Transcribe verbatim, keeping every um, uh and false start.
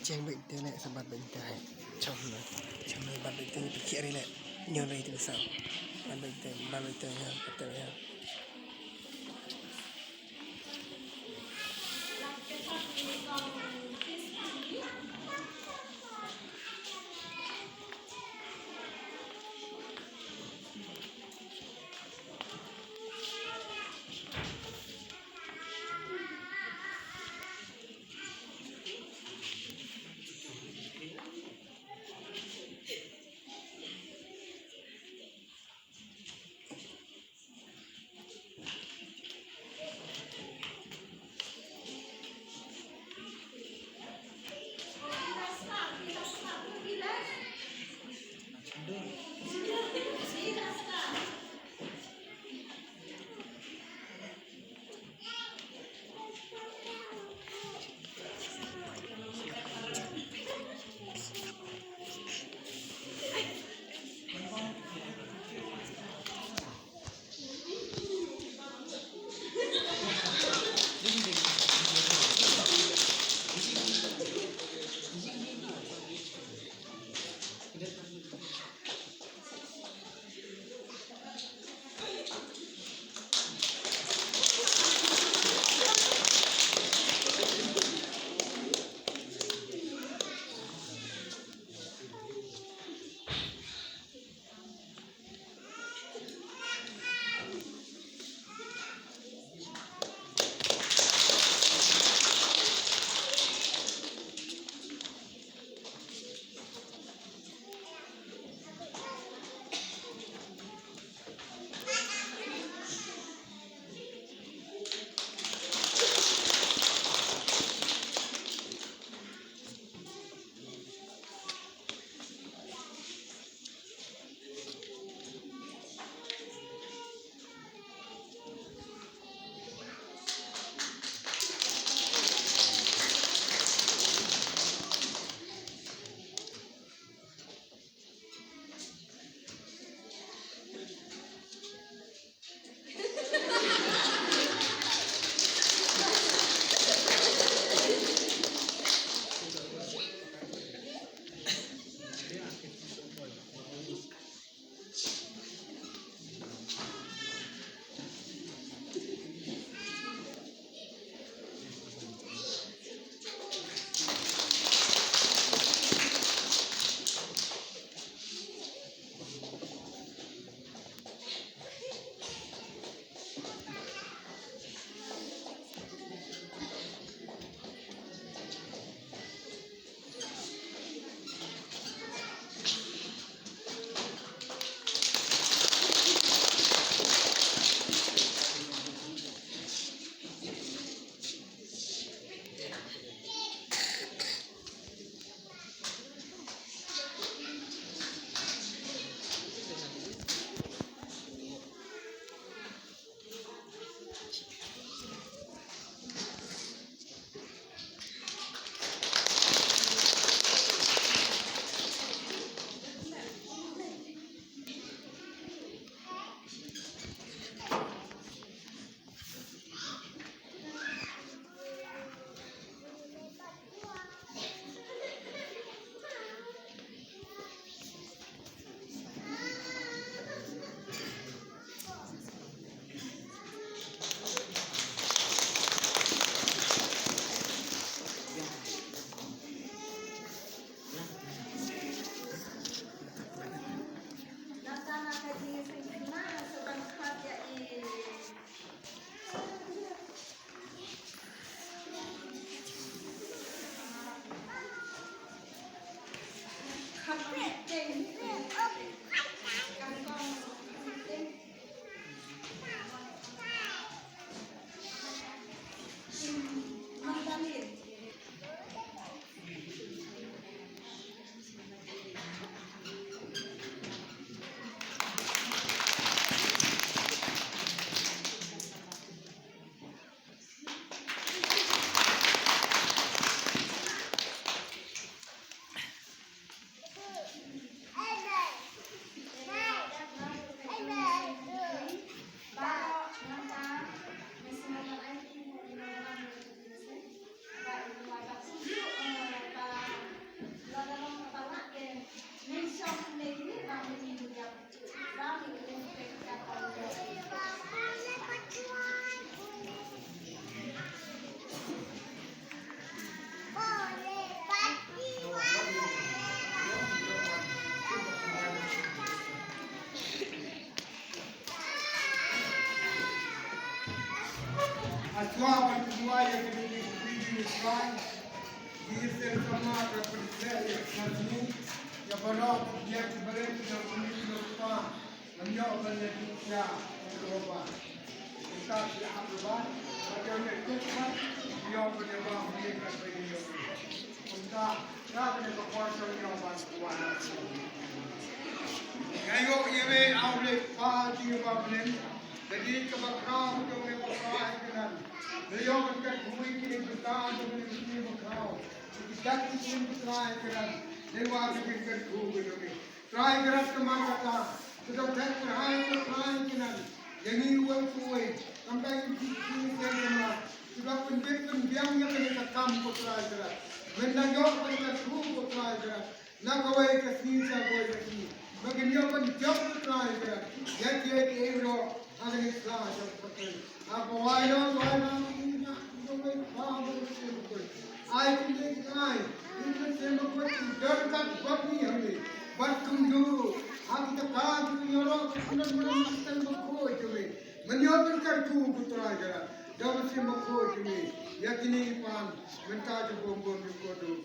Cheng beit te ne sa bat beit te hai. Chong na. Chong na bat beit te ne pekik ri le. Nyon ri te sa. Bat beit te, bat beit te ne, bat beit te ne. Shuwa ban pynduwai ïa kane ka video, Trai, ngi ïa sngewsih samla ka pynsleh ïa ka sngi, ïa baroh ki ïa ki barit, ïa ki ïa ki kpa, ngam ïoh ban ïa duh ïa ka Jehobah. Kumta ki ap ruh ba, ba ïoh ïa duh ba, ïoh ban ïa ba ïa ka video. Kumta ka kane ka por jong ïoh ban kuan. Nga ïoh ïa me, A U Blei Kpa jong ngi ba bneng. Ka dei kaba khraw jong me ba khraw ai kyrdan. Lei ïoh ban kyrkhu ïa kine ki bynta jong me, ki bynta ba khraw. Ki dak ki bynta ba khraw ai kyrdan. Lei wa ka dei kyrkhu ka jong me. Trai Kynrad, ka mar kata, ka dei ka Trai Kynrad, ïa ngi uwei pa uwei. Kam dei ki ki ki ki ki ki ba pynbit pynbiang ïa kane ka kam, ko Trai Kynrad. Mynta ïoh ban kyrkhu, ko Trai Kynrad. Na kawei ka sngi sha kawei ka sngi. Ba kin ïoh ban jop, ko Trai Kynrad. Ïa kiei kiei baroh ha kane ka sla jong ka pyrthei. Ha kawei ruh, kawei ruh, kawei ruh, kawei ruh. Ai kin ïa ai, kin ïa shem bakhuid, kin ïa kat bad ngi hangne. Bad kumjuh ruh ha kita ka ki ïaroh ki khunlung, ki shem bakhuid jong ngi. Ban ïoh ban kyrkhu, ko Trai Kynrad. Da ban shem bakhuid jong ngi ïa kine ki pan, mynta jong bym bym jong ko duh.